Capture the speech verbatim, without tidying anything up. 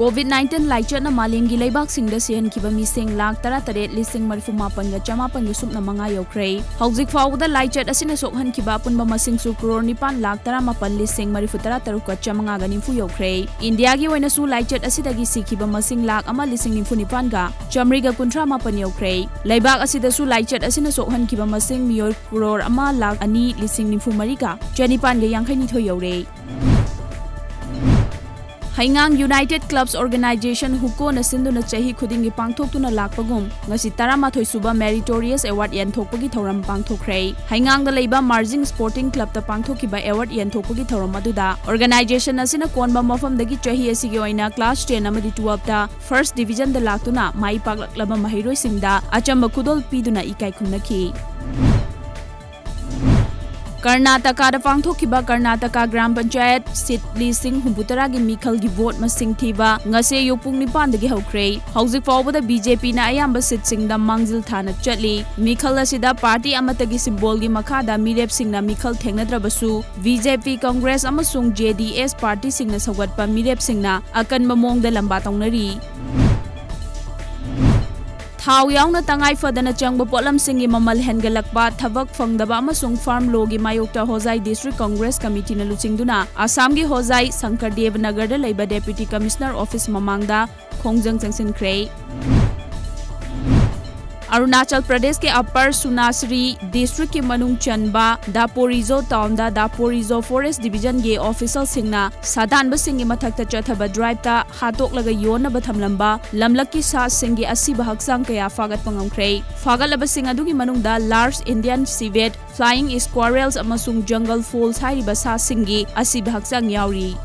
COVID nineteen ꯂꯥꯏꯆꯠꯅ ꯃꯥꯂꯦꯝꯒꯤ ꯂꯩꯕꯥꯛꯁꯤꯡꯗ ꯁꯤꯍꯟꯈꯤꯕ ꯃꯤꯁꯤꯡ ꯂꯥꯈ ꯇꯔꯥꯇꯔꯦꯠ ꯂꯤꯁꯤꯡ ꯃꯔꯤꯐꯨ ꯃꯥꯄꯟꯒ ꯆꯃꯥꯄꯟꯒ ꯁꯨꯞꯅ ꯃꯉꯥ ꯌꯧꯈ꯭ꯔꯦ꯫ ꯍꯧꯖꯤꯛ ꯐꯥꯎꯕꯗ ꯂꯥꯏꯆꯠ ꯑꯁꯤꯅ ꯁꯣꯛꯍꯟꯈꯤꯕ ꯑꯄꯨꯟꯕ ꯃꯁꯤꯡꯁꯨ ꯀ꯭ꯔꯣꯔ ꯅꯤꯄꯥꯟ ꯂꯥꯈ ꯇꯔꯥꯃꯥꯄꯟ ꯂꯤꯁꯤꯡ ꯃꯔꯤꯐꯨ ꯇꯔꯥ ꯇꯔꯨꯛꯀ ꯆꯥꯃꯉꯥꯒ ꯅꯤꯐꯨ ꯌꯧꯈ꯭ꯔꯦ꯫ ꯏꯟꯗꯤꯌꯥꯒꯤ ꯑꯣꯏꯅꯁꯨ ꯂꯥꯏꯆꯠ ꯑꯁꯤꯗꯒꯤ ꯁꯤꯈꯤꯕ ꯃꯁꯤꯡ ꯂꯥꯈ ꯑꯃ ꯂꯤꯁꯤꯡ ꯅꯤꯐꯨ ꯅꯤꯄꯥꯟꯒ ꯆꯥꯃꯔꯤꯒ ꯀꯨꯟꯊ꯭ꯔꯥ ꯃꯥꯄꯟ ꯌꯧꯈ꯭ꯔꯦ꯫ ꯂꯩꯕꯥꯛ ꯑꯁꯤꯗꯁꯨ ꯂꯥꯏꯆꯠ ꯑꯁꯤꯅ ꯁꯣꯛꯍꯟꯈꯤꯕ ꯃꯁꯤꯡ ꯃꯤꯑꯣꯏ ꯀ꯭ꯔꯣꯔ ꯑꯃ ꯂꯥꯈ ꯑꯅꯤ ꯂꯤꯁꯤꯡ ꯅꯤꯐꯨ ꯃꯔꯤꯒ ꯆꯅꯤꯄꯥꯟꯒ ꯌꯥꯡꯈꯩ ꯅꯤꯊꯣꯏ ꯌꯧꯔꯦ꯫ ꯍꯩꯉꯥꯡ United Clubs Organization, ꯍꯨꯀꯣꯅ ꯁꯤꯟꯗꯨꯅ ꯆꯍꯤ ꯈꯨꯗꯤꯡꯒꯤ ꯄꯥꯡꯊꯣꯛꯇꯨꯅ ꯂꯥꯛꯄꯒꯨꯝ ꯉꯁꯤ ꯇꯔꯥꯃꯥꯊꯣꯏ ꯁꯨꯕ Meritorious Award ꯌꯦꯟꯊꯣꯛꯄꯒꯤ ꯊꯧꯔꯝ ꯄꯥꯡꯊꯣꯛꯈ꯭ꯔꯦ꯫ ꯍꯩꯉꯥꯡꯗ ꯂꯩꯕ Marging Sporting Clubꯇ ꯄꯥꯡꯊꯣꯛꯈꯤꯕ award ꯌꯦꯟꯊꯣꯛꯄꯒꯤ ꯊꯧꯔꯝ ꯑꯗꯨꯗ organization ꯑꯁꯤꯅ ꯀꯣꯟꯕ ꯃꯐꯝꯗꯒꯤ ꯆꯍꯤ ꯑꯁꯤꯒꯤ ꯑꯣꯏꯅ class ten ꯑꯃꯗꯤ twelveꯇ first divisionꯗ ꯂꯥꯛꯇꯨꯅ ꯃꯥꯏ ꯄꯥꯛꯂꯛꯂꯕ ꯃꯍꯩꯔꯣꯏꯁꯤꯡꯗ ꯑꯆꯝꯕ ꯈꯨꯗꯣꯜ ꯄꯤꯗꯨꯅ ꯏꯀꯥꯏ ꯈꯨꯝꯅꯈꯤ꯫ ꯀꯔꯅꯥꯇꯀꯥꯗ ꯄꯥꯡꯊꯣꯛꯈꯤꯕ ꯀꯔꯅꯥꯇꯀꯥ ꯒ꯭ꯔꯥꯝ ꯄꯟꯆꯥꯌꯠ seat ꯂꯤꯁꯤꯡ ꯍꯨꯝꯐꯨꯇꯔꯥꯒꯤ ꯃꯤꯈꯜꯒꯤ vote ꯃꯁꯤꯡ ꯊꯤꯕ ꯉꯁꯤ ꯑꯌꯨꯛ ꯄꯨꯡ ꯅꯤꯄꯥꯟꯗꯒꯤ ꯍꯧꯈ꯭ꯔꯦ꯫ ꯍꯧꯖꯤꯛ ꯐꯥꯎꯕꯗ BJPꯅ ꯑꯌꯥꯝꯕ seatꯁꯤꯡꯗ ꯃꯥꯡꯖꯤꯜ ꯊꯥꯅ ꯆꯠꯂꯤ꯫ ꯃꯤꯈꯜ ꯑꯁꯤꯗ party ꯑꯃꯠꯇꯒꯤ symbolꯒꯤ ꯃꯈꯥꯗ ꯃꯤꯔꯦꯞꯁꯤꯡꯅ ꯃꯤꯈꯜ ꯊꯦꯡꯅꯗ꯭ꯔꯕꯁꯨ, BJP, Congress ꯑꯃꯁꯨꯡ JDS partyꯁꯤꯡꯅ ꯁꯧꯒꯠꯄ ꯃꯤꯔꯦꯞꯁꯤꯡꯅ ꯑꯀꯟꯕ ꯃꯑꯣꯡꯗ ꯂꯝꯕꯥ ꯇꯧꯅꯔꯤ꯫ ꯊꯥꯎ ꯌꯥꯎꯅ ꯇꯉꯥꯏ ꯐꯗꯅ ꯆꯪꯕ ꯄꯣꯠꯂꯝꯁꯤꯡꯒꯤ ꯃꯃꯜ ꯍꯦꯟꯒꯠꯂꯛꯄ, ꯊꯕꯛ ꯐꯪꯗꯕ ꯑꯃꯁꯨꯡ farm lawꯒꯤ ꯃꯥꯌꯣꯛꯇ ꯍꯣꯖꯥꯏ District Congress Committeeꯅ ꯂꯨꯆꯤꯡꯗꯨꯅ ꯑꯁꯥꯝꯒꯤ ꯍꯣꯖꯥꯏ ꯁꯪꯀꯔꯗꯦꯕ ꯅꯒꯔꯗ ꯂꯩꯕ Deputy Commissioner Office ꯃꯃꯥꯡꯗ ꯈꯣꯡꯖꯪ ꯆꯪꯁꯤꯟꯈ꯭ꯔꯦ꯫ ꯑꯔꯨꯅꯥꯆꯜ ꯄ꯭ꯔꯗꯦꯁꯀꯤ Upper Subansiri Districtꯀꯤ ꯃꯅꯨꯡ ꯆꯟꯕ ꯗꯥꯄꯣꯔꯤꯖꯣ townꯗ ꯗꯥꯄꯣꯔꯤꯖꯣ Forest Divisionꯒꯤ officialꯁꯤꯡꯅ ꯁꯥꯗꯥꯟꯕꯁꯤꯡꯒꯤ ꯃꯊꯛꯇ ꯆꯠꯊꯕ driveꯇ ꯍꯥꯠꯇꯣꯛꯂꯒ ꯌꯣꯟꯅꯕ ꯊꯝꯂꯝꯕ ꯂꯝꯂꯛꯀꯤ ꯁꯥꯁꯤꯡꯒꯤ ꯑꯁꯤꯕ ꯍꯛꯆꯥꯡ ꯀꯌꯥ ꯐꯥꯒꯠꯄ ꯉꯝꯈ꯭ꯔꯦ꯫ ꯐꯥꯒꯠꯂꯕꯁꯤꯡ ꯑꯗꯨꯒꯤ ꯃꯅꯨꯡꯗ large Indian civet, flying squirrels ꯑꯃꯁꯨꯡ jungle foals ꯍꯥꯏꯔꯤꯕ ꯁꯥꯁꯤꯡꯒꯤ ꯑꯁꯤꯕ ꯍꯛꯆꯥꯡ ꯌꯥꯎꯔꯤ꯫